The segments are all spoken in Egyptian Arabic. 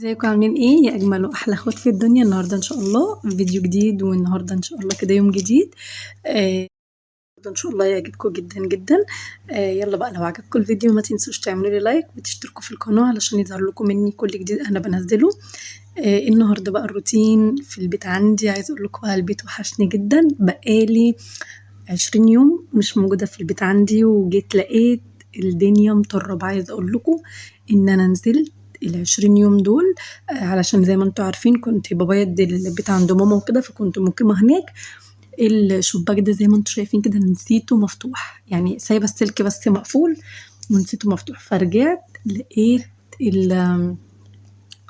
ازيكم عاملين ايه يا اجمل واحلى اخوات في الدنيا؟ النهارده ان شاء الله فيديو جديد، والنهارده ان شاء الله كده يوم جديد. ان شاء الله يعجبكم جدا جدا. يلا بقى، لو عجبكم الفيديو ما تنسوش تعملوا لي like وتشتركوا في القناة علشان يظهر لكم مني كل جديد انا بنزله. النهارده بقى الروتين في البيت عندي. عايزه اقول لكم البيت وحشني جدا، بقالي 20 يوم مش موجودة في البيت عندي، وجيت لقيت الدنيا مطربه. عايزه اقول لكم ان انا نزلت ال20 يوم دول علشان زي ما انتوا عارفين كنت بابايا ادى البيت عند ماما وكده، فكنت مقيمة هناك. الشباك ده زي ما انتوا شايفين كده نسيته مفتوح، يعني سايبه السلك بس مقفول ونسيته مفتوح. فرجعت لقيت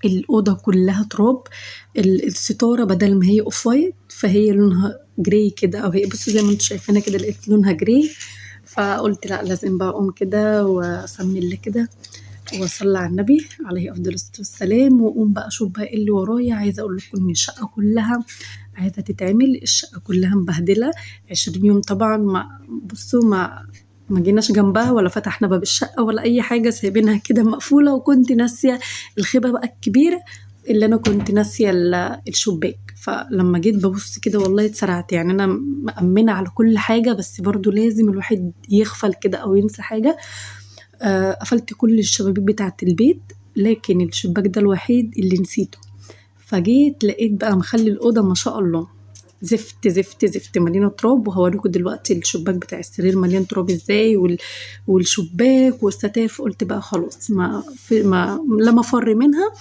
الاوضة كلها تراب، الستارة بدل ما هي off white فهي لونها gray كده، او هي بصوا زي ما انتوا شايفينها كده لقيت لونها gray. فقلت لا، لازم بقى اقوم كده واسمي الله كده واصلي على النبي عليه افضل الصلاة والسلام، واقوم بقى اشوف بقى ايه اللي ورايا. عايزه اقول لكم ان الشقة كلها عايزه تتعمل، الشقة كلها مبهدله. 20 يوم طبعا ما بصوا ما جيناش جنبها ولا فتحنا باب الشقة ولا اي حاجة، سايبينها كده مقفولة. وكنت ناسيه الخيبه بقى الكبيرة اللي انا كنت ناسيه الشباك. فلما جيت ببص كده والله اتسرعت، يعني انا مأمنه على كل حاجة، بس برضو لازم الواحد يغفل كده او ينسى حاجة. قفلت كل الشبابيك بتاعة البيت، لكن الشباك ده الوحيد اللي نسيته. فجيت لقيت بقى مخلي الأوضة ما شاء الله زفت زفت زفت، مليانة تراب. وهوريكم دلوقتي الشباك بتاع السرير مليان تراب ازاي، والشباك والستاير. فقلت بقى خلاص ما في ما لا مفر منها،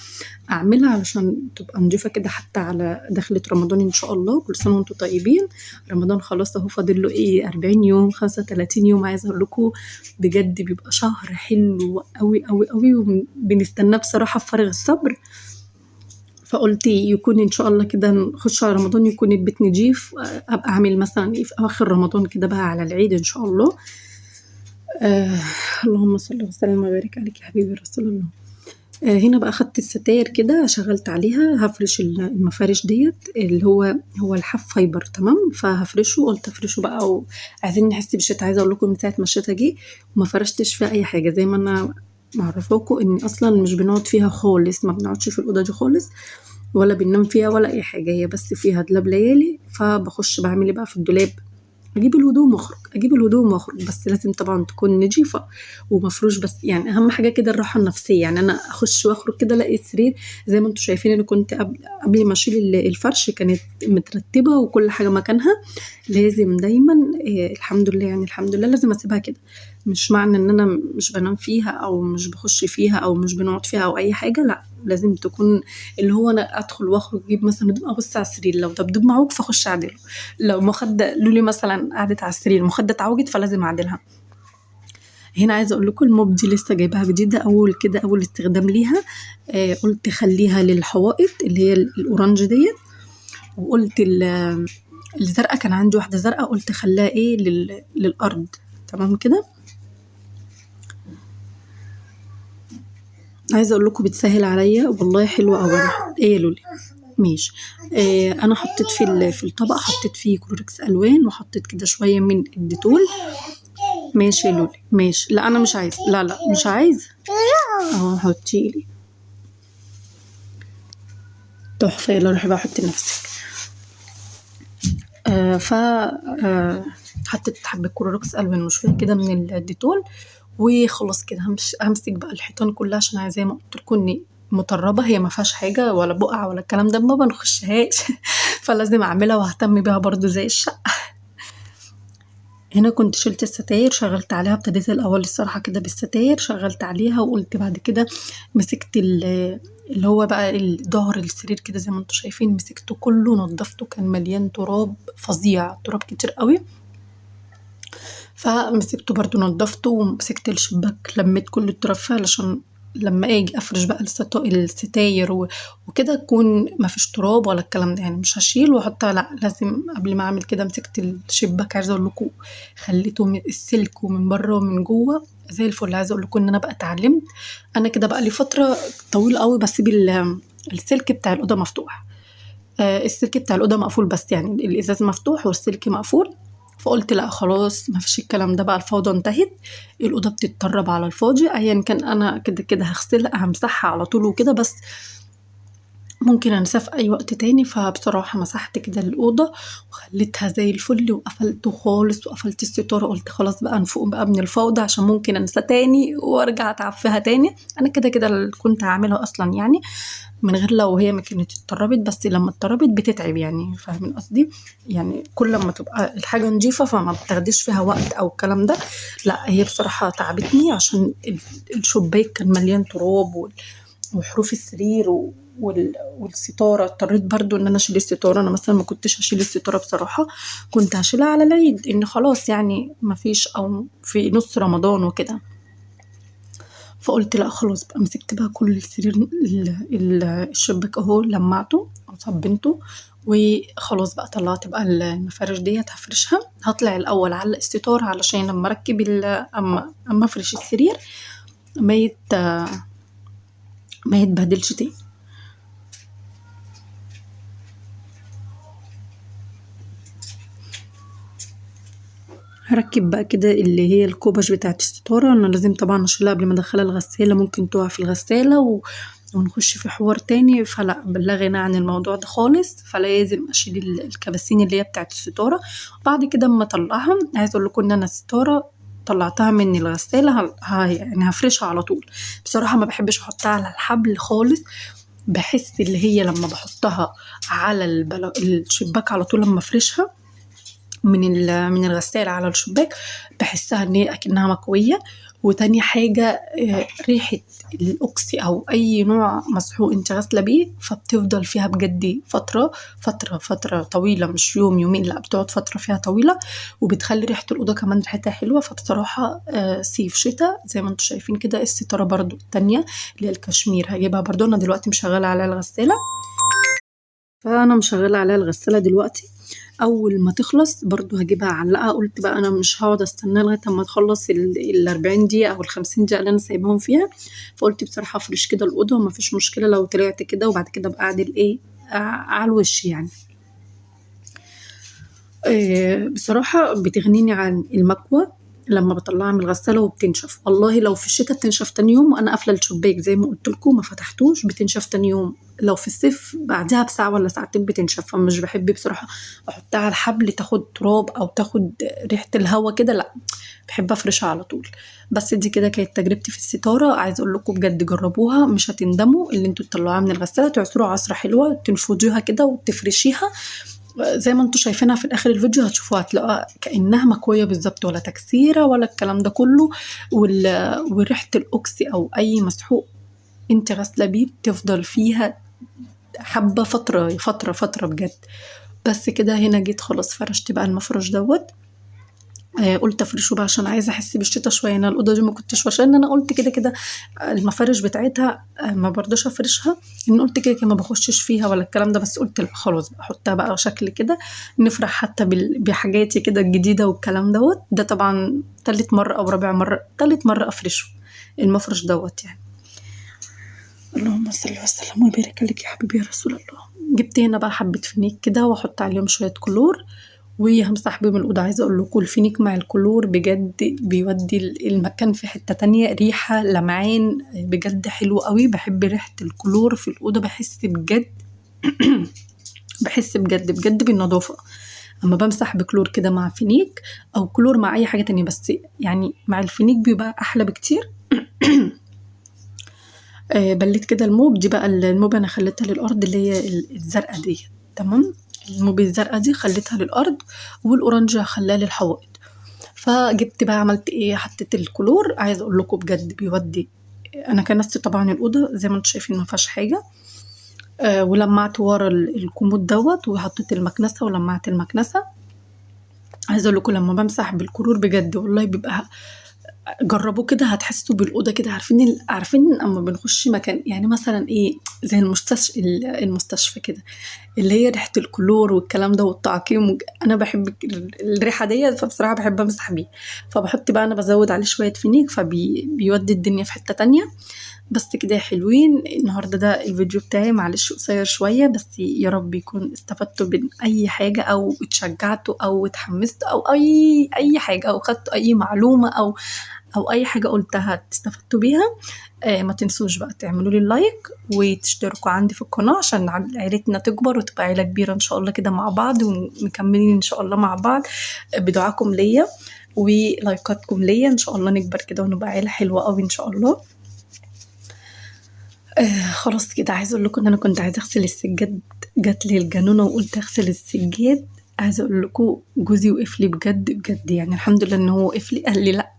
اعملها علشان تبقى نضيفه كده حتى على دخلة رمضان ان شاء الله. كل سنة وانتم طيبين. رمضان خلاص اهو فاضل له ايه 40 يوم 35 يوم. عايزه اقول لكم بجد بيبقى شهر حلو قوي قوي قوي، وبنستناه بصراحة بفارغ الصبر. فقلت يكون ان شاء الله كده نخش على رمضان يكون البيت نضيف، ابقى اعمل مثلا ايه في اواخر رمضان كده بقى على العيد ان شاء الله. اللهم صل وسلم وبارك عليك يا حبيبي رسول الله. هنا بقى خدت الستاير كده شغلت عليها، هفرش المفارش ديت اللي هو الحاف fiber، تمام. فهفرشه، قلت افرشه بقى وعايزين نحس بالشتا. عايزه اقول لكم من ساعة ما الشتا جه وما فرشتش فيها اي حاجة، زي ما انا معرفاكم ان اصلا مش بنقعد فيها خالص، ما بنقعدش في الاوضة دي خالص ولا بننام فيها ولا اي حاجة، هي بس فيها دولاب ليالي. فبخش بعمل ايه بقى في الدولاب؟ اجيب الهدوم واخرج، اجيب الهدوم واخرج، بس لازم طبعا تكون نظيفة ومفروش، بس يعني اهم حاجة كده الراحة النفسية. يعني انا اخش واخرج كده الاقي السرير زي ما انتم شايفين. انا كنت قبل ما اشيل الفرش كانت مترتبة وكل حاجة مكانها. لازم دايما الحمد لله، يعني الحمد لله لازم اسيبها كده. مش معنى ان انا مش بنام فيها او مش بخش فيها او مش بنقعد فيها او اي حاجة، لا لازم تكون اللي هو انا ادخل واخرج اجيب مثلا هدوم ابص على السرير، لو دبدوب معوج فاخش اعدله، لو مخده لولي مثلا قعدت على السرير مخده اتعوجت فلازم اعدلها. هنا عايزه اقول لكم الموب دي لسه جايباها جديدة، اول كده اول استخدام ليها. قلت خليها للحوائط اللي هي ال orange ديت، وقلت الزرقاء كان عندي واحدة زرقاء قلت خليها ايه للارض، تمام كده. عايزه اقول لكم بتسهل عليا والله، حلوة قوي. ايه يا لولي؟ ماشي. انا حطيت في الطبق حطيت فيه كلوركس الوان، وحطيت كده شوية من الديتول. ماشي يا لولي ماشي. لا انا مش عايزه، لا لا مش عايزه اهو، حطي لي تحفة. يلا روحي بقى حطي لنفسك. ف حطيت حبه كلوركس الوان وشوية كده من الديتول وخلاص كده. همسك بقى الحيطان كلها عشان عايزه زي ما قلت لكم ان مطربه، هي ما فيهاش حاجة ولا بقع ولا الكلام ده، ما بنخشهاش فلازم اعملها واهتم بيها برضو زي الشقة. هنا كنت شلت الستاير شغلت عليها، ابتديت الاول الصراحة كده بالستاير شغلت عليها، وقلت بعد كده مسكت اللي هو بقى الظهر السرير كده زي ما انتم شايفين، مسكته كله نضفته، كان مليان تراب فظيع، تراب كتير قوي، فمسكته برضو نضفته، ومسكت الشباك لميت كل التراب فيه علشان لما اجي افرش بقى الستاير وكده تكون ما فيش تراب ولا الكلام ده، يعني مش هشيل واحطها، لا لازم قبل ما اعمل كده. مسكت الشباك عايزه اقول لكم خليته من السلك ومن بره ومن جوه زي الفل. عايزه اقول لكم ان انا بقى اتعلمت، انا كده بقى لي فترة طويلة قوي بسيب السلك بتاع الاوضة مفتوح، السلك بتاع الاوضة مقفول بس، يعني الازاز مفتوح والسلك مقفول. فقلت لا خلاص ما فيش الكلام ده بقى، الفوضى انتهت، الاوضة بتتطرب على الفاضي، ايا كان انا كده كده هغسلها همسحها على طول وكده، بس ممكن انساه في اي وقت تاني. فبصراحة مسحت كده الاوضة وخليتها زي الفل وقفلته خالص وقفلت الستارة، قلت خلاص بقى نفوق بقى من الفوضى عشان ممكن انساه تاني وارجع اتعب فيها تاني. انا كده كده كنت هعملها اصلا يعني من غير لو هي ما كانت اتطربت، بس لما اتطربت بتتعب يعني، فاهمين قصدي؟ يعني كل ما تبقى الحاجة نظيفة فما بتاخديش فيها وقت او الكلام ده. لا هي بصراحة تعبتني عشان الشباك كان مليان تراب وحروف السرير والستاره. اضطريت برضو ان انا اشيل الستارة. انا مثلا ما كنتش هشيل الستارة بصراحة، كنت هشيلها على العيد ان خلاص يعني ما فيش، او في نص رمضان وكده. فقلت لا خلاص بقى، مسكت بقى كل السرير الشباك اهو لمعته وصبنته وخلاص بقى. طلعت بقى المفارش ديت هفرشها. هطلع الاول على الستارة علشان لما اركب اما افرش السرير ما يتبهدلش تاني. هركب بقى كده اللي هي الكوبش بتاعت الستارة. انا لازم طبعا اشيلها قبل ما ادخلها الغسالة، ممكن تقع في الغسالة ونخش في حوار تاني، فلا لا غنى عن الموضوع ده خالص. فلازم اشيل الكباسين اللي هي بتاعت الستارة. بعد كده اما اطلعها، عايزه اقول لكم ان انا الستارة طلعتها من الغسالة يعني هفرشها على طول. بصراحة ما بحبش احطها على الحبل خالص، بحس اللي هي لما بحطها على الشباك على طول لما افرشها من الغسالة على الشباك بحسها ان هي اكنها مكوية. وتاني حاجة ريحة الاوكسي او اي نوع مسحوق انت غاسلة بيه فبتفضل فيها بجد فترة فترة فترة طويلة، مش يوم يومين، لا بتقعد فترة فيها طويلة، وبتخلي ريحة الأوضة كمان ريحتها حلوة. فبصراحة صيف شتاء زي ما انتم شايفين كده. الستارة برضو التانية اللي هي الكشمير هجيبها برضو، انا دلوقتي مشغلة عليها الغسالة، فانا مشغلة عليها الغسالة دلوقتي. اول ما تخلص برضو هجيبها اعلقها. قلت بقى انا مش هقعد استنى لغاية اما تخلص ال 40 دقيقة او ال 50 دقيقة اللي انا سايباهم فيها. فقلت بصراحة افرش كده الاوضة وما فيش مشكلة لو طلعت كده، وبعد كده ابقى اعدل ايه على الوش يعني. بصراحة بتغنيني عن المكوه لما بطلعها من الغسالة وبتنشف. والله لو في الشتاء بتنشف تاني يوم، وانا قافله الشباك زي ما قلت لكم ما فتحتوش بتنشف تاني يوم. لو في الصيف بعدها بساعة ولا ساعتين بتنشف. فمش بحب بصراحة احطها على الحبل تاخد تراب او تاخد ريحه الهوا كده، لا بحب افرشها على طول. بس دي كده كانت تجربتي في الستارة. عايزه اقول لكم بجد جربوها مش هتندموا. اللي انتوا تطلعوها من الغسالة تعصروها عصره حلوة، تنفضيها كده وتفرشيها زي ما انتوا شايفينها في الاخر الفيديو، هتشوفوها هتلاقوها كانها مكويه بالظبط، ولا تكسيره ولا الكلام ده كله. وريحه الاوكسي او اي مسحوق انت غاسله بيه بتفضل فيها حبه فترة فترة فترة بجد. بس كده هنا جيت خلاص فرشت بقى المفرش دوت. قلت افرشه بقى عشان عايزه احس بالشتا شوية. انا الاوضة دي ما كنتش فرشاها، ان انا قلت كده كده المفارش بتاعتها ما برضاش افرشها، ان قلت كده كده ما بخشش فيها ولا الكلام ده. بس قلت لا خلاص بقى احطها بقى شكل كده نفرح حتى بحاجاتي كده الجديدة والكلام دوت. ده طبعا تالت مرة او رابع مرة، تالت مرة افرشه المفرش دوت يعني. اللهم صل وسلم وبارك عليك يا حبيبي يا رسول الله. جبت هنا بقى حبه فينيك كده واحط عليهم شوية كلور وهمسح بيهم الاوضة. عايزه اقول لكم الفينيك مع الكلور بجد بيودي المكان في حتة تانية، ريحه لمعان بجد حلو قوي. بحب ريحه الكلور في الاوضة، بحس بجد بحس بجد بجد بالنظافة اما بمسح بكلور كده مع فينيك او كلور مع اي حاجة تانية، بس يعني مع الفينيك بيبقى احلى بكتير. بليت كده الموب دي بقى، الموب انا خليتها للارض اللي هي الزرقاء دي، تمام. الموب الزرقاء دي خليتها للارض، وال orange هخليها للحوائط. فجبت بقى عملت ايه، حطيت الكلور. عايزه اقول لكم بجد بيودي. انا كنست طبعا الاوضة زي ما انتم شايفين ما فيهاش حاجة، ولمعت ورا الكومود دوت، وحطيت المكنسة ولمعت المكنسة. عايزه اقول لكم لما بمسح بالكلور بجد والله بيبقى، جربوه كده هتحسوا بالاوضه كده. عارفين اما بنخش مكان يعني مثلا ايه زي المستشفى كده، اللي هي ريحه الكلور والكلام ده والتعقيم، انا بحب الريحة ديت، فبصراحة بحب امسح بيه. فبحط بقى انا بزود عليه شوية فينيك فبيودي الدنيا في حتة تانية. بس كده يا حلوين، النهارده ده الفيديو بتاعي، معلش قصير شوية، بس يا رب يكون استفدتوا من اي حاجة او اتشجعتوا او اتحمستوا او اي حاجة او خدتوا اي معلومة او او اي حاجة قلتها استفدتوا بيها، ما تنسوش بقى تعملوا لي ال like وتشتركوا عندي في القناة عشان عيلتنا تكبر وتبقى عيله كبيرة ان شاء الله كده مع بعض، ومكملين ان شاء الله مع بعض بدعاكم ليا ولايكاتكم ليا. ان شاء الله نكبر كده ونبقى عيله حلوة قوي ان شاء الله. خلاص كده عايزه اقول لكم ان انا كنت عايزه اغسل السجاد، جات لي الجنونه وقلت اغسل السجاد. عايزه اقول لكم جوزي وقف لي بجد بجد، يعني الحمد لله ان هو وقف لي، قال لي لا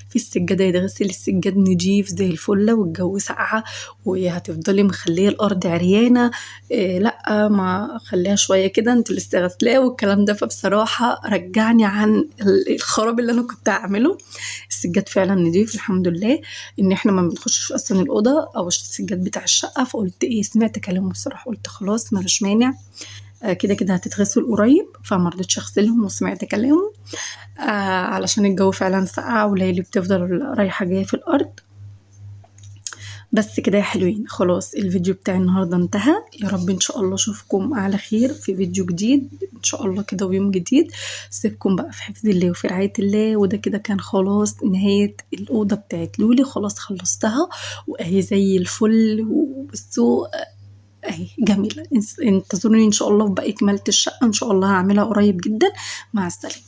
في السجادة يتغسل، السجاد نضيف زي الفلة والجو ساقعه وهتفضلي مخليه الارض عريانه، إيه لا ما خليها شوية كده انت لسه غسلاه والكلام ده. فبصراحة رجعني عن الخراب اللي انا كنت هعمله. السجاد فعلا نضيف الحمد لله، ان احنا ما بنخشش اصلا الاوضة او السجاد بتاع الشقة. فقلت ايه، سمعت كلامه بصراحة، قلت خلاص ما فيش مانع، كده كده هتتغسل قريب، فما رضيتش اغسلهم وسمعت كلامه، علشان الجو فعلا ساقع وليلي بتفضل رايحة جاية في الارض. بس كده يا حلوين، خلاص الفيديو بتاعي النهارده انتهى. يا رب ان شاء الله اشوفكم على خير في فيديو جديد ان شاء الله كده ويوم جديد. سيبكم بقى في حفظ الله وفي رعاية الله. وده كده كان خلاص نهاية الاوضة بتاعت لولي، خلاص خلصتها واهي زي الفل، وبصوا اهي جميلة. انتظروني ان شاء الله في باقي كمالة الشقة، ان شاء الله هعملها قريب جدا. مع السلامة.